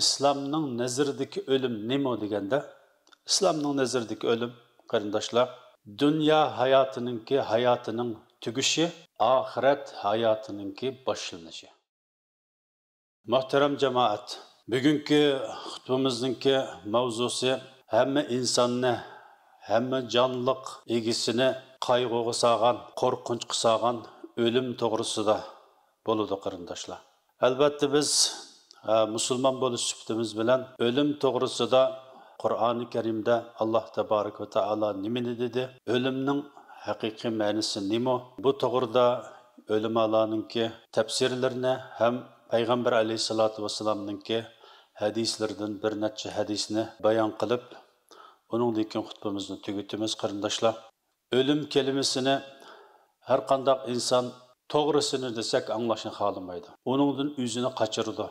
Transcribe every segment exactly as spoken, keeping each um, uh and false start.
ئىسلامنىڭ نەزىرىدىكى ئۆلۈم نېمە دېگەندە، ئىسلامنىڭ نەزىرىدىكى ئۆلۈم، قېرىنداشلار، دۇنيا ھاياتىنىڭكى ھاياتىنىڭ تۈگىشى، ئاخىرەت ھاياتىنىڭكى باشلىنىشى. مۆھتەرەم جامائەت، بۈگۈنكى خۇتبىمىزنىڭكى ماۋزۇسى ھەممە ئىنساننى، ھەممە جانلىق ئىگىسىنى قايغۇغا سالغان، قورقۇنچقا سالغان ئۆلۈم توغرىسىدا بولىدۇ، قېرىنداشلار. ئەلۋەتتە، بىز، ئە، مۇسۇلمان بولۇش سۈپىتىمىز بىلەن ئۆلۈم توغرىسىدا قۇرئانى كەرىمدە ئاللاھ تەبارەك ۋە تائالا نېمىنى دېدى؟ ئۆلۈمنىڭ ھەقىقىي مەنىسى نېمە؟ بۇ توغرىدا ئۆلىمالارنىڭكى تەپسىرلىرىنى ھەم پەيغەمبەر ئەلەيھىسسالاتۇ ۋەسسالامنىڭكى ھەدىسلىرىدىن بىر نەچچە ھەدىسنى بايان قىلىپ، ئۇنىڭدىن كېيىن خۇتبىمىزنى تۈگىتىمىز، قېرىنداشلار. ئۆلۈم كەلىمىسىنى ھەرقانداق ئىنسان توغرىسىنى دېسەك ئاڭلاشنى خالىمايدۇ. ئۇنىڭدىن ئۆزىنى قاچۇرىدۇ.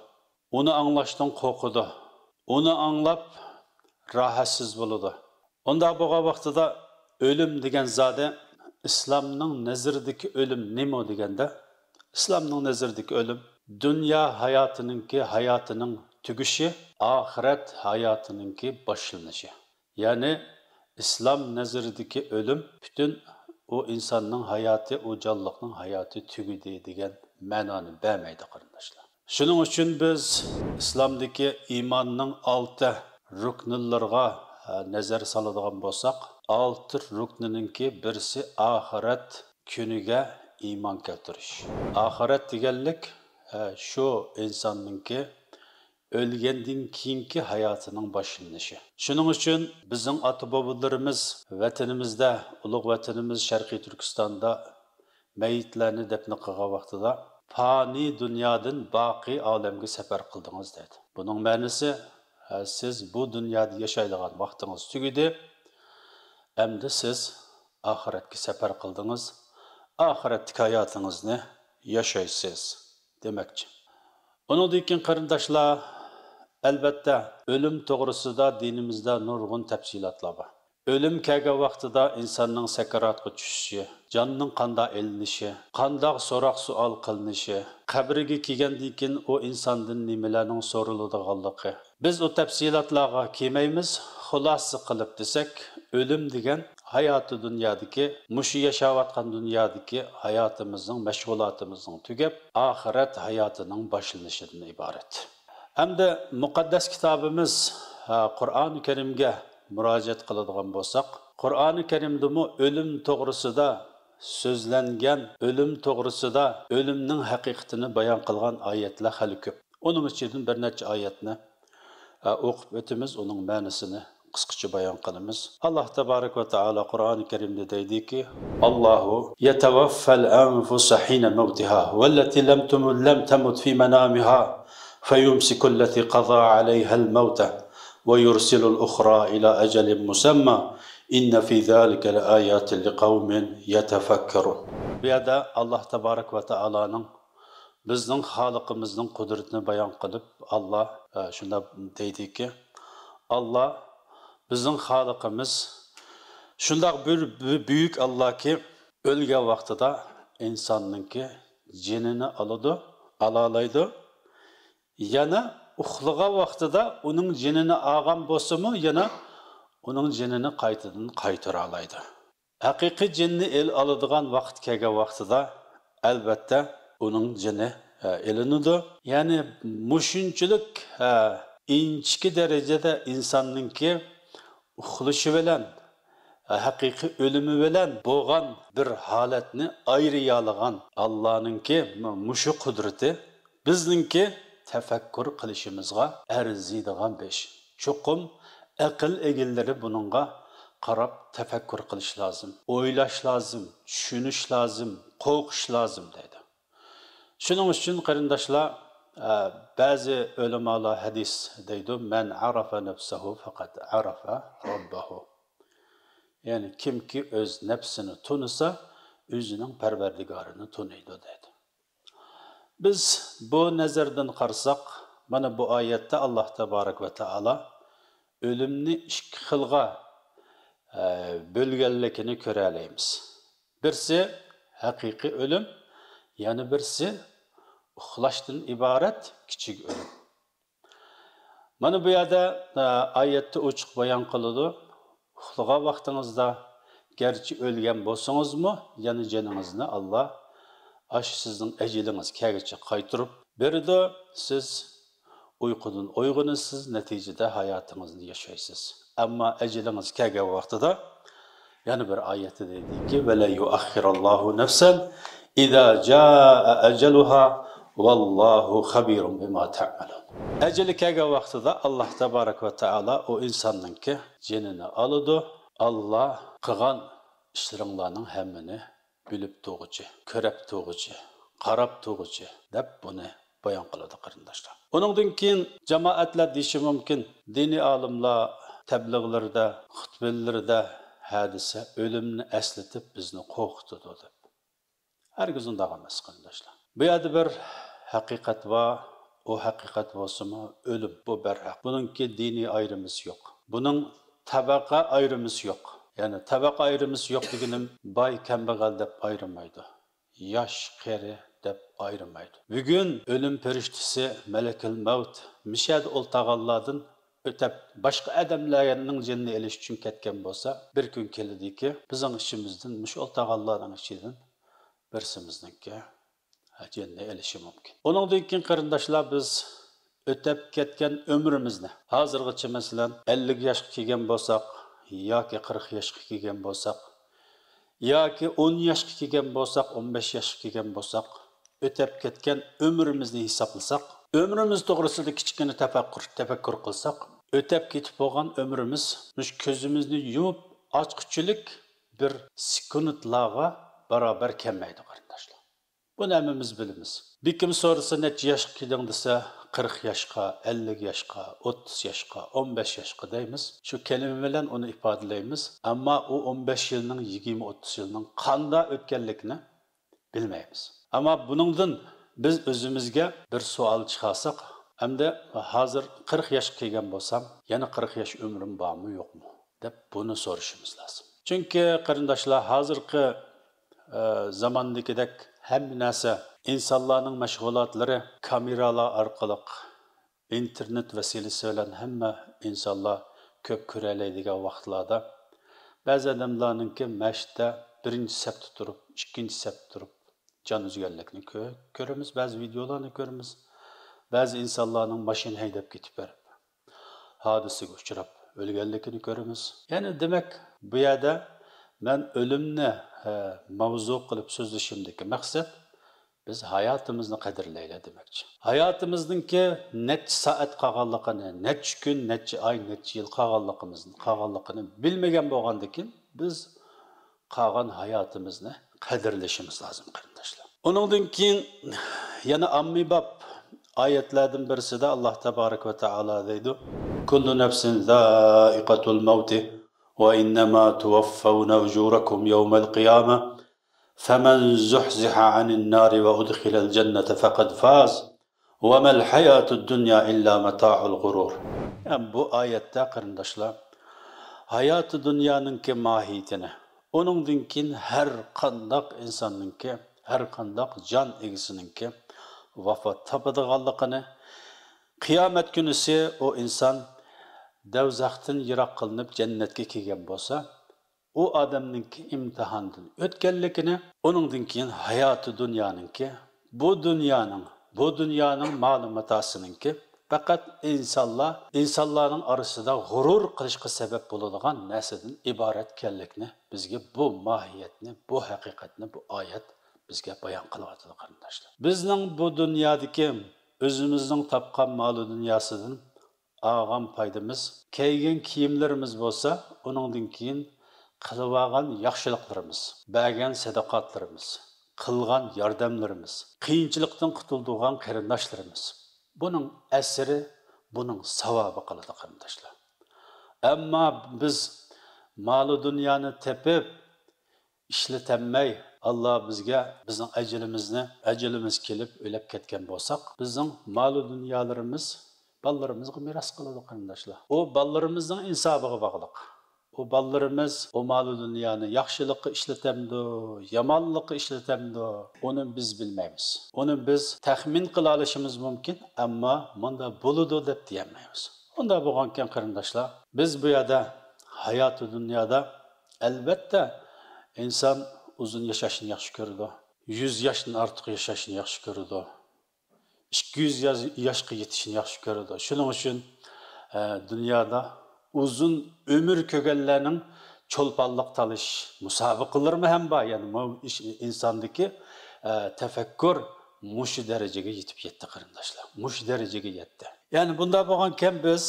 ئۇنى ئاڭلاشتىن قورقىدۇ. ئۇنى ئاڭلاپ راھەتسىز بولىدۇ. ئۇنداق بولغان ۋاقتىدا ئۆلۈم دېگەن زادى ئىسلامنىڭ نەزىرىدىكى ئۆلۈم نېمە دېگەندە، ئىسلامنىڭ نەزىرىدىكى ئۆلۈم دۇنيا ھاياتىنىڭكى ھاياتىنىڭ تۈگىشى، ئاخىرەت ھاياتىنىڭكى باشلىنىشى. يەنى ئىسلام نەزىرىدىكى ئۆلۈم پۈتۈن ئۇ ئىنساننىڭ ھاياتى، ئۇ جانلىقنىڭ ھاياتى تۈگىدى دېگەن مەنانى بەرمەيدۇ، قېرىنداشلار. شۇنىڭ ئۈچۈن بىز ئىسلامدىكى ئىماننىڭ ئالتە رۇكنلىرىغا، ئە، نەزەر سالىدىغان بولساق، ئالتە رۇكنىنىڭكى بىرسى ئاخىرەت كۈنىگە ئىمان كەلتۈرۈش. ئاخىرەت دېگەنلىك، ئە، شۇ ئىنساننىڭكى ئۆلگەندىن كېيىنكى ھاياتىنىڭ باشلىنىشى. شۇنىڭ ئۈچۈن بىزنىڭ ئاتا-بوۋىلىرىمىز ۋەتىنىمىزدە، ئۇلۇغ ۋەتىنىمىز شەرقىي تۈركىستاندا مەيىتلەرنى دەپنە قىلغان ۋاقتىدا، پانىي دۇنيادىن باقىي ئالەمگە سەپەر قىلدىڭىز، دەيدۇ. بۇنىڭ مەنىسى، ھە، سىز بۇ دۇنيادا ياشايدىغان ۋاقتىڭىز تۈگىدى، ئەمدى سىز ئاخىرەتكە سەپەر قىلدىڭىز، ئاخىرەتتىكى ھاياتىڭىزنى ياشايسىز دېمەكچى. ئۇنىڭدىن كېيىن، قېرىنداشلار، ئەلۋەتتە، ئۆلۈم توغرىسىدا دىنىمىزدە نۇرغۇن تەپسىلاتلار بار. ئۆلۈم كەلگەن ۋاقتىدا ئىنساننىڭ سەكراتقا چۈشۈشى، جاننىڭ قانداق ئېلىنىشى، قانداق سوراق-سوئال قىلىنىشى، قەبرىگە كەلگەندىن كېيىن ئۇ ئىنساندىن نېمىلەرنىڭ سورىلىدىغانلىقى. بىز ئۇ تەپسىلاتلارغا كىرمەيمىز، خۇلاسە قىلىپ دېسەك، ئۆلۈم دېگەن ھاياتى دۇنيادىكى، مۇشۇ ياشاۋاتقان دۇنيادىكى ھاياتىمىزنىڭ، مەشغۇلاتىمىزنىڭ تۈگەپ، ئاخىرەت ھاياتىنىڭ باشلىنىشىدىن ئىبارەت. ئەمدى مۇقەددەس كىتابىمىز، ھە، قۇرئانى كەرىمگە مۇراجىئەت قىلىدىغان بولساق، قۇرئانى كەرىمدىمۇ ئۆلۈم توغرىسىدا سۆزلەنگەن، ئۆلۈم توغرىسىدا، ئۆلۈمنىڭ ھەقىقىتىنى بايان قىلغان ئايەتلەر خېلى كۆپ. ئۇنىڭ ئىچىدىن بىر نەچچە ئايەتنى، ئە، ئوقۇپ ئۆتىمىز، ئۇنىڭ مەنىسىنى قىسقىچە بايان قىلىمىز. ئاللاھ تەبارەك ۋە تائالا قۇرئانى كەرىمدە دەيدىكى، الله يتوفى الأنفس حين موتها والتي لم تم-، لم تمت في منامها فيمسك التي قضى عليها الموت ويرسل الأخرى إلى أجل مسمى إن في ذلك لآيات لقوم يتفكرون. بۇ يەردە ئاللاھ تەبارەك ۋە تائالانىڭ بىزنىڭ خالىقىمىزنىڭ قۇدرىتىنى بايان قىلىپ، ئاللاھ، ئە، شۇنداق دەيدىكى، ئاللاھ، بىزنىڭ خالىقىمىز شۇنداق بىر بۈ-، بۈيۈك ئاللاھكى، ئۆلگەن ۋاقتىدا ئىنساننىڭكى جېنىنى ئالىدۇ، ئالالايدۇ. يەنە ئۇخلىغان ۋاقتىدا ئۇنىڭ جېنىنى ئالغان بولسىمۇ، يەنە ئۇنىڭ جېنىنى قايتىدىن قايتۇرالايدۇ. ھەقىقىي جېنىنى ئېلىۋالىدىغان ۋاقىت كەلگەن ۋاقتىدا، ئەلۋەتتە، ئۇنىڭ جېنى، ئە، ئېلىنىدۇ. يەنى مۇشۇنچىلىك، ئە، ئىنچىكە دەرىجىدە ئىنساننىڭكى ئۇخلىشى بىلەن، ئە، ھەقىقىي ئۆلۈمى بىلەن بولغان بىر ھالەتنى ئايرىيالىغان ئاللانىڭكى مۇ-، مۇشۇ قۇدرىتى بىزنىڭكى تەپەككۇر قىلىشىمىزغا ئەرزىيدىغان بىر ئىش. چوقۇم ئەقىل ئىگىلىرى بۇنىڭغا قاراپ تەپەككۇر قىلىش لازىم، ئويلاش لازىم، چۈشىنىش لازىم، قورقۇش لازىم دەيدۇ. شۇنىڭ ئۈچۈن قېرىنداشلار، ئە، بەزى ئۆلىمالار ھەدىس دەيدۇ، مەن ئەرەفە نەفسەھۇ فەقەد ئەرەفە رەببەھۇ. يەنى كىمكى ئۆز نەپسىنى تونۇسا، ئۆزىنىڭ پەرۋەردىگارىنى تونۇيدۇ دەيدۇ. بىز بۇ نەزەردىن قارىساق، مانا بۇ ئايەتتە ئاللاھ تەبارەك ۋە تائالا ئۆلۈمنى ئىككى خىلغا، ئە، بۆلگەنلىكىنى كۆرەلەيمىز. بىرسى ھەقىقىي ئۆلۈم، يەنە بىرسى ئۇخلاشتىن ئىبارەت كىچىك ئۆلۈم. مانا بۇ يەردە، ئە، ئايەتتە ئوچۇق بايان قىلىدۇ. ئۇخلىغان ۋاقتىڭىزدا گەرچە ئۆلگەن بولسىڭىزمۇ، يەنە جېنىڭىزنى ئاللا ئاشۇ سىزنىڭ ئەجىلىڭىز كەلگۈچە قايتۇرۇپ بېرىدۇ. سىز ئۇيقۇدىن ئويغىنىسىز، نەتىجىدە ھاياتىڭىزنى ياشايسىز. ئەمما ئەجىلىڭىز كەلگەن ۋاقتىدا يەنە بىر ئايەتتە دەيدىكى، ۋەلەن يۇئەخخىراللاھۇ نەفسەن ئىزا جائە ئەجەلۇھا ۋاللاھۇ خەبىرۇم بىما تەئمەلۇن. ئەجىلى كەلگەن ۋاقتىدا ئاللا تەبارەك ۋە تائالا ئۇ ئىنساننىڭكى جېنىنى ئالىدۇ. ئاللا قىلغان ئىشلىرىڭلارنىڭ ھەممىنى بىلىپ تۇرغۇچى، كۆرەپ تۇرغۇچى، قاراپ تۇرغۇچى دەپ بۇنى بايان قىلىدۇ، قېرىنداشلار. ئۇنىڭدىن كېيىن جامائەتلەر دېيىشى مۇمكىن، دىنىي ئالىملار تەبلىغلىرىدە، خۇتبىلىرىدە ھە دېسە، ئۆلۈمنى ئەسلىتىپ بىزنى قورقۇتىدۇ دەپ. ھەرگىز ئۇنداق ئەمەس، قېرىنداشلار. بۇ يەردە بىر ھەقىقەت بار، ئۇ ھەقىقەت بولسىمۇ ئۆلۈم، بۇ بەرھەق. بۇنىڭكى دىنىي ئايرىمىسى يوق. بۇنىڭ تەبەقە ئايرىمىسى يوق. يەنى تەبەقە ئايرىمىسى يوق دېگىنىم باي، كەمبەغەل دەپ ئايرىمايدۇ. ياش، قېرى دەپ ئايرىمايدۇ. بۈگۈن ئۆلۈم پەرىشتىسى مەلەكۇل مەۋت مىشەدە ئولتۇرغانلاردىن ئۆتەپ، باشقا ئادەملەرنىڭ جېنىنى ئېلىش ئۈچۈن كەتكەن بولسا، بىر كۈن كېلىدىكى، بىزنىڭ ئىچىمىزدىن، مۇشۇ ئولتۇرغانلارنىڭ ئىچىدىن بىرسىمىزنىڭكى جېنىنى ئېلىشى مۇمكىن. ئۇنىڭدىن كېيىن، قېرىنداشلار، بىز ئۆتەپ كەتكەن ئۆمرىمىزنى، ھازىرغىچە، مەسىلەن، ئەللىك ياشقا كەلگەن بولساق ياكى قىرىق ياشقا كەلگەن بولساق، ياكى ئون ياشقا كەلگەن بولساق، ئون بەش ياشقا كەلگەن بولساق، ئۆتەپ كەتكەن ئۆمرىمىزنى ھېسابلىساق، ئۆمرىمىز توغرىسىدا كىچىككىنە تەپەككۇر، تەپەككۇر قىلساق، ئۆتەپ كېتىپ بولغان ئۆمرىمىز مۇشۇ كۆزىمىزنى يۇمۇپ ئاچقۇچىلىك بىر سېكۇنتلارغا باراۋەر كەلمەيدۇ، قېرىنداشلار. بۇنى ھەممىمىز بىلىمىز. بىر كىم سورىسا، نەچچە ياشقا كىردىڭ دېسە، قىرىق ياشقا، ئەللىك ياشقا، ئوتتۇز ياشقا، ئون بەش ياشقا دەيمىز. شۇ كەلىمە بىلەن ئۇنى ئىپادىلەيمىز. ئەمما ئۇ ئون بەش يىلنىڭ، يىگىرمە، ئوتتۇز يىلنىڭ قانداق ئۆتكەنلىكىنى بىلمەيمىز. ئەمما بۇنىڭدىن بىز ئۆزىمىزگە بىر سوئال چىقارساق، ئەمدى ھازىر قىرىق ياشقا كەلگەن بولسام، يەنە قىرىق ياش ئۆمرۈم بارمۇ، يوقمۇ دەپ بۇنى سورىشىمىز لازىم. چۈنكى، قېرىنداشلار، ھازىرقى، ئە، زاماندىكىدەك ھەممە نەرسە، ئىنسانلارنىڭ مەشغۇلاتلىرى كامېرالار ئارقىلىق، ئىنتېرنېت ۋەسىلىسى بىلەن ھەممە ئىنسانلار كۆپ كۆرەلەيدىگەن ۋاقىتلاردا، بەزى ئادەملەرنىڭكى مەسچىتتە بىرىنچى سەپتە تۇرۇپ، ئىككىنچى سەپتە تۇرۇپ جان ئۈزگەنلىكىنى كۆ-، كۆرىمىز، بەزى ۋىدېئولارنى كۆرىمىز. بەزى ئىنسانلارنىڭ ماشىنا ھەيدەپ كېتىپ بېرىپ، ھادىسىگە ئۇچراپ ئۆلگەنلىكىنى كۆرىمىز. يەنى، دېمەك، بۇ يەردە مەن ئۆلۈمنى، ھە، ماۋزۇ قىلىپ سۆزلىشىمدىكى مەقسەت، بىز ھاياتىمىزنى قەدىرلەيلى دېمەكچى. ھاياتىمىزنىڭكى نەچچە سائەت قالغانلىقىنى، نەچچە كۈن، نەچچە ئاي، نەچچە يىل قالغانلىقىمىزنى، قالغانلىقىنى بىلمىگەن بولغاندىكىن، بىز قالغان ھاياتىمىزنى قەدىرلىشىمىز لازىم، قېرىنداشلار. ئۇنىڭدىن كېيىن يەنە ئاممىباب ئايەتلەردىن بىرسىدە ئاللا تەبارەك ۋە تائالا دەيدۇ، كۇللۇ نەفسىن زائىقەتۇل مەۋتى ۋە ئىننەما تۇۋەففەۋنە ئۇجۇرەكۇم يەۋمەل قىيامە، فەمەن زۇھزىھە ئەنىن نارى ۋە ئۇدخىلەل جەننەتە فەقەد فاز، ۋە مەل ھاياتۇد دۇنيا ئىللا مەتائۇل غۇرۇر. يەنى بۇ ئايەتتە، قېرىنداشلار، ھاياتى دۇنيانىڭكى ماھىيىتىنى، ئۇنىڭدىن كېيىن ھەر قانداق ئىنساننىڭكى، ھەر قانداق جان ئىگىسىنىڭكى ۋاپات تاپىدىغانلىقىنى، قىيامەت كۈنىسى ئۇ ئىنسان دەۋزەختىن يىراق قىلىنىپ جەننەتكە كىرگەن بولسا، ئۇ ئادەمنىڭكى ئىمتىھاندىن ئۆتكەنلىكىنى، ئۇنىڭدىن كېيىن ھاياتى دۇنيانىڭكى، بۇ دۇنيانىڭ، بۇ دۇنيانىڭ مالى ماتاسىنىڭكى پەقەت ئىنسانلار، ئىنسانلارنىڭ ئارىسىدا غۇرۇر قىلىشقا سەۋەب بولىدىغان نەرسىدىن ئىبارەتكەنلىكىنى بىزگە بۇ ماھىيەتنى، بۇ ھەقىقەتنى بۇ ئايەت بىزگە بايان قىلىۋاتىدۇ، قېرىنداشلار. بىزنىڭ بۇ دۇنيادىكى ئۆزىمىزنىڭ تاپقان مالى دۇنياسىدىن ئالغان پايدىمىز، كىيگەن كىيىملىرىمىز بولسا، ئۇنىڭدىن كېيىن قىلىۋالغان ياخشىلىقلىرىمىز، بەرگەن سەدىقاتلىرىمىز، قىلغان ياردەملىرىمىز، قىيىنچىلىقتىن قۇتۇلدۇرغان قېرىنداشلىرىمىز. بۇنىڭ ئەسىرى، بۇنىڭ ساۋابى قالىدۇ، قېرىنداشلار. ئەمما بىز مالى دۇنيانى تېپىپ، ئىشلىتەلمەي، ئاللا بىزگە بىزنىڭ ئەجىلىمىزنى، ئەجىلىمىز كېلىپ ئۆلۈپ كەتكەن بولساق، بىزنىڭ مالى دۇنيالىرىمىز بالىلىرىمىزغا مىراس قالىدۇ، قېرىنداشلار. ئۇ بالىلىرىمىزنىڭ ئىنسابىغا باغلىق. ئۇ بالىلىرىمىز ئۇ مالى دۇنيانى ياخشىلىققا ئىشلىتەمدۇ، يامانلىققا ئىشلىتەمدۇ، ئۇنى بىز بىلمەيمىز. ئۇنى بىز تەخمىن قىلالىشىمىز مۇمكىن، ئەمما مۇنداق بولىدۇ دەپ دېيەلمەيمىز. بۇنداق بولغانكەن، قېرىنداشلار، بىز بۇ يەردە، ھاياتى دۇنيادا، ئەلۋەتتە، ئىنسان ئۇزۇن ياشاشنى ياخشى كۆرىدۇ. يۈز ياشتىن ئارتۇق ياشاشنى ياخشى كۆرىدۇ. ئىككى يۈز ياش-، ياشقا يېتىشنى ياخشى كۆرىدۇ. شۇنىڭ ئۈچۈن، ئە، دۇنيادا ئۇزۇن ئۆمۈر كۆرگەنلەرنىڭ چولپانلىق تالىشىش مۇسابىقىلىرىمۇ ھەم بار. يەنى مۇ-، ئىش-، ئىنساندىكى، ئە، تەپەككۇر مۇشۇ دەرىجىگە يېتىپ يەتتى، قېرىنداشلار. مۇشۇ دەرىجىگە يەتتى. يەنى بۇنداق بولغانكەن، بىز،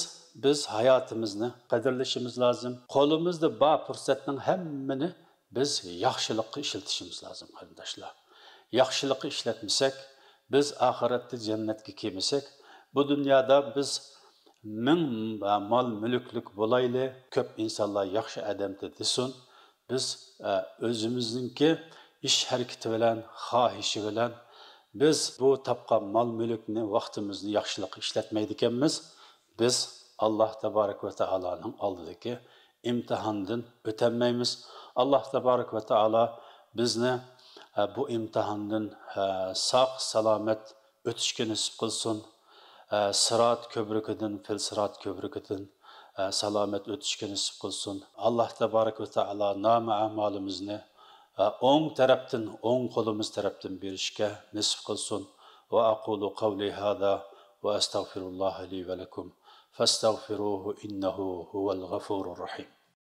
بىز ھاياتىمىزنى قەدىرلىشىمىز لازىم. قولىمىزدا بار پۇرسەتنىڭ ھەممىنى بىز ياخشىلىققا ئىشلىتىشىمىز لازىم، قېرىنداشلار. ياخشىلىققا ئىشلەتمىسەك، بىز ئاخىرەتتە جەننەتكە كىرمىسەك، بۇ دۇنيادا بىز مىڭ مال-مۈلۈكلۈك بولايلى، كۆپ ئىنسانلار ياخشى ئادەمدە دېسۇن، بىز، ئە، ئۆزىمىزنىڭكى ئىش ھەرىكىتى بىلەن، خاھىشى بىلەن بىز بۇ تاپقان مال-مۈلۈكنى، ۋاقتىمىزنى ياخشىلىققا ئىشلەتمەيدىكەنمىز. بىز ئاللاھ تەبارەك ۋە تائالانىڭ ئالدىدىكى ئىمتىھاندىن ئۆتەلمەيمىز. ئاللاھ تەبارەك ۋە تائالا بىزنى، ئە، بۇ ئىمتىھاندىن، ئە، ساق-سالامەت ئۆتۈشكە نېسىپ قىلسۇن. ئە، سىرات كۆپرۈكىدىن، فىل سىرات كۆپرۈكىدىن، ئە، سالامەت ئۆتۈشكە نېسىپ قىلسۇن. ئاللاھ تەبارەك ۋە تائالا نامە ئەمالىمىزنى، ئە، ئوڭ تەرەپتىن، ئوڭ قولىمىز تەرەپتىن بېرىشكە نېسىپ قىلسۇن. وأقول قولي هذا وأستغفر الله لي ولكم فاستغفروه إنه هو الغفور الرحيم.